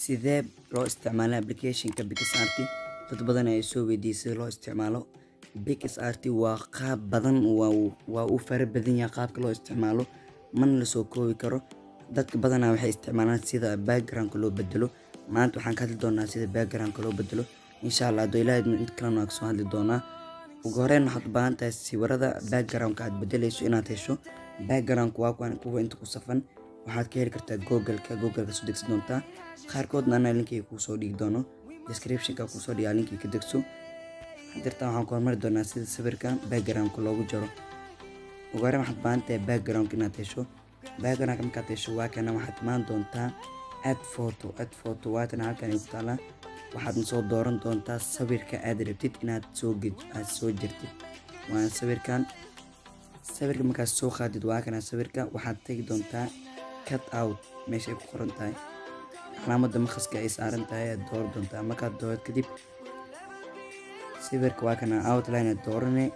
Sidee loo isticmaalaa application-ka PicsArt? Dad badan ayaa soo weydiiyay sida loo isticmaalo. PicsArt waa qaab badan, waa uu fara badan yahay qaabka loo isticmaalo, mana la soo koobi karo. Dadka badanaa waxay isticmaalaan sida background-ka loo bedelo. Maanta waxaan ka hadli doonaa sida background-ka loo bedelo. Insha Allah, hadduu Ilaahay idmo, mid kalena waan kasoo hadli doonaa. Ugu horreyn, waxaad u baahan tahay sawirada background-ka aad bedeleyso inaad hesho. Background-ka waa kuwan, kuwa inta ku safan. Waxaad ka heli kartaa Google-ka, Google-ka soo degsan doontaa. Qaarkoodna anaa link-iga kuu soo dhigi doono, description-ka kuu soo dhigaa, link-iga ka degso. Hadeertan waxaan ku hormari doonaa sida sawirka background-ka loogu jaro. Ugu horreyn, waxaad u baahan tahay background inaad hesho. Background-ka markaad hesho, waa kana. Waxaad imaan doontaa add photo. Add photo waatana, halkan ay ku taalaa. Waxaadna soo dooran doontaa sawirka aad rabtid inaad soo aad soo jirtid. Waa sawirkan. Sawirka markaad soo qaadid, waa kana sawirka. Waxaad tegi doontaa cut out, meesha ay ku qoran tahay, calaamadda maqaska ay saaran tahay ayaad dooran doontaa. Markaad doorat kadib, sawirka waa kana, outline aad doorane.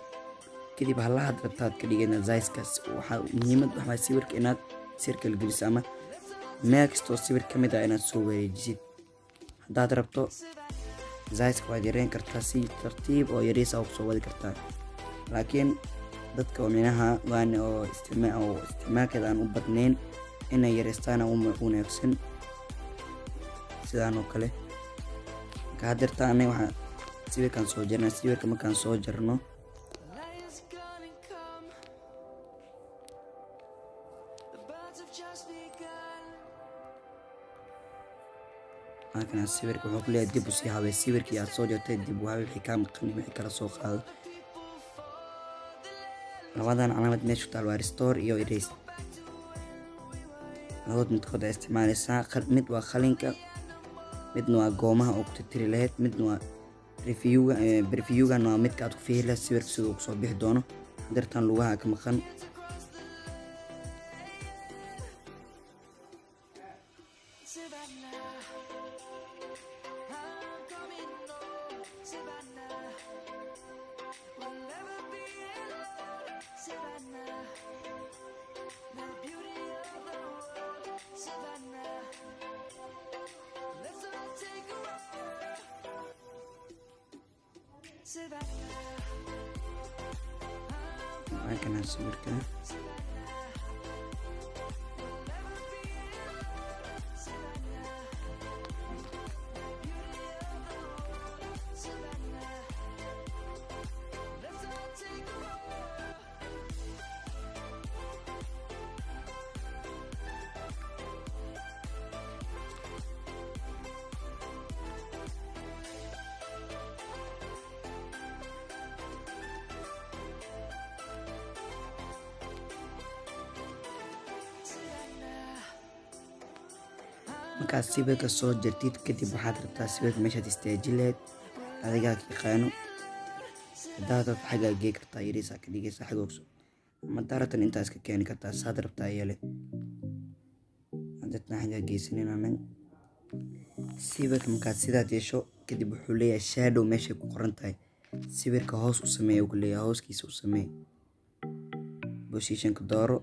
Kadib halahaad rabtaad ka dhigayna size-kaas. Waxaa muhiimad waxaa sawirka inaad circle geliso ama meel kastoo sawir ka mid ah inaad soo wareejisid. Haddaad rabto, size-ka waad yareyn kartaa, si tartiib oo yariis ah kusoo wadi kartaa. Laakiin dadka oo minaha waan oo isticmaalkeeda aan u badnayn, inay yareystaan u wanaagsan, sidaan oo kale. Marka haddeerta anaga waxaa sawirkaan soo jarnaa. Sawirka markaan soo jarno, Lions gonna come. The birds have just begun. Halkan sawirka wuxuu ku leeyahay dib u sii habay sawirkii aad soo jartay, dib u habay wixii kaa maqan iyo wixii kala soo qaado. Labadan calaamad meesha ku taal waa restore iyo erase. Labadood midkood aad isticmaaleysaa. Mid waa qalinka, midna waa goomaha oo ku tirtiri lahayd, midna waa reviewga. Previewgan waa midka aad ku fiiri lahayd sawirka sida uu kusoo bixi doono. Hadeertan lugaha ka maqan. Savannah, I'm coming home. Savannah, we'll never be alone. Savannah, the beauty of the world. Savannah, let's all take a walk. Savannah, Waa kana sawirka. Savannah, we'll never be alone. Savannah, the beauty of the world. Savannah, let's all take a walk. Savannah. Markaad sawirka soo jartid kadib, waxaad rabtaa sawirka meeshaad istaajin lahayd adigaa ka yaqaano. Haddaad rabto, xaggaa gee kartaa, yariisaa ka dhigaysaa xagga ogso, ama haddaad rabtan, intaa iska keeni kartaa. Saad rabtaa yeele. Hadeertan xaggaa geysanin anaga sawirka. Markaad sidaad yeesho kadib, wuxuu leeyahay shadow meeshay ku qoran tahay. Sawirka hoos u sameeya uu ku leeyahay, hooskiisa u sameey. Positionka dooro,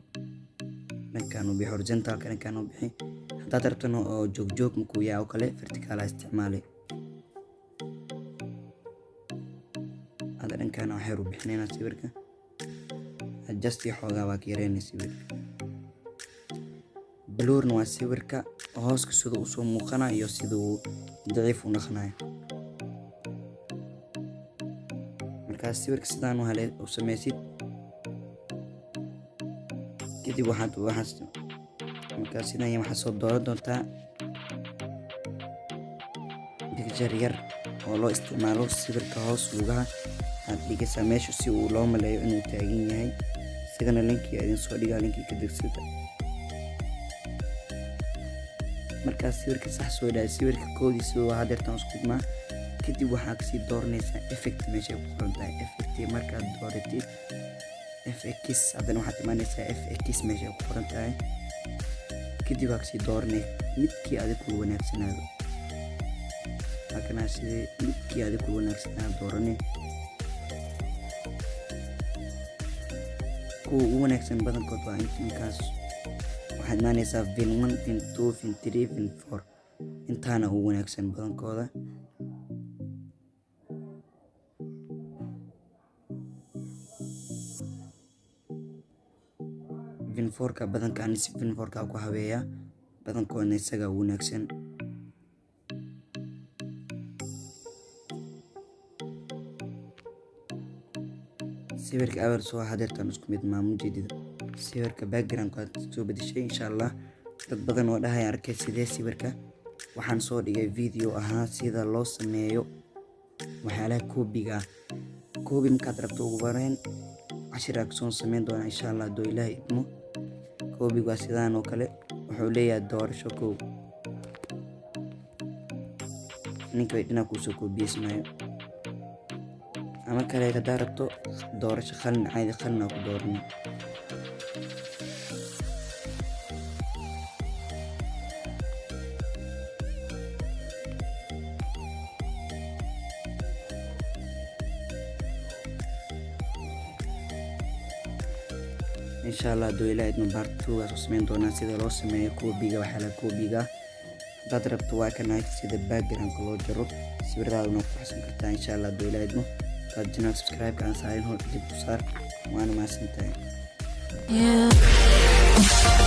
dhankaan u bixi, horizontalka dhankaan u bixi. Haddaad rabtana oo joog joog markuu yahay oo kale, vertical isticmaali. Hadda dhankaan waxyar u bixinaynaa sawirka. Adjust iyo xoogaa baa ka yareynay sawirka. Blurna waa sawirka hooska sida uu soo muuqanayo iyo sida uu daciif u noqonayo. Markaas sawirka sidaan u hele u sameysid kadib, waxaad markaas sidan yahay, waxaad soo dooran doontaa picture yar oo loo isticmaalo sawirka hoos lugaha. Aad dhigaysaa meesha si uu loo maleeyo inuu taagan yahay. Isagana linkiga idin soo dhigaa, linkii ka degsada. Markaas sawirka sax soo dhahay, sawirka koodiisa waa hadeertan isku dhigmaa. Kadib waxaa kasii dooranaysaa effect meesha ay ku qoran tahay. Effect markaad dooratid, FX, haddana waxaad imaanaysaa FX meesha ay ku qoran tahay. Kadib waa kasii dooranay midkii adig kula wanaagsanaado. Halkana sidee midkii adig kula wanaagsanaado dooranay. Kuwa ugu wanaagsan badankood waa intaas. Waxaad imaanaysaa VIN 1, VIN 2, VIN 3, VIN 4. Intaana ugu wanaagsan badankooda. Vinforka badanka ani si Vinforka ku habeeya, badankoodna isaga ugu wanaagsan. Sawirka awal soo hadeertan isku mid maamujeedida. Sawirka background aad soo bedeshay, insha Allah dad badan oo dhahaya arkay sidee sawirka. Waxaan soo dhigay video ahaa sida loo sameeyo waxyaalaha koobiga. Koobi markaad rabto, ugu horeyn cashir aa kusoo sameyn doonaa, insha Allah, hadduu Ilaahay idmo. Koobigu waa sidaan oo kale, wuxuu leeyahay doorasho. Kow, ninka way dhinac kuusoo koobiyeysanaayo, ama kale haddaa rabto doorasho qalin caadi, qalin aa ku dooran. Insha Allah, hadduu Ilaahay idmo, part 2 soo sameyn doonaa sida loo sameeyo koobiga, waxyaalaha koobiga. Haddaad rabto, waa kana sida background loo jaro, sawiradaaduna ku xasan kartaa, insha Allah, hadduu Ilaahay idmo. Hadaad channel subscribe aan saarin, hor dib u saar. Waana mahadsantahay. Yeah.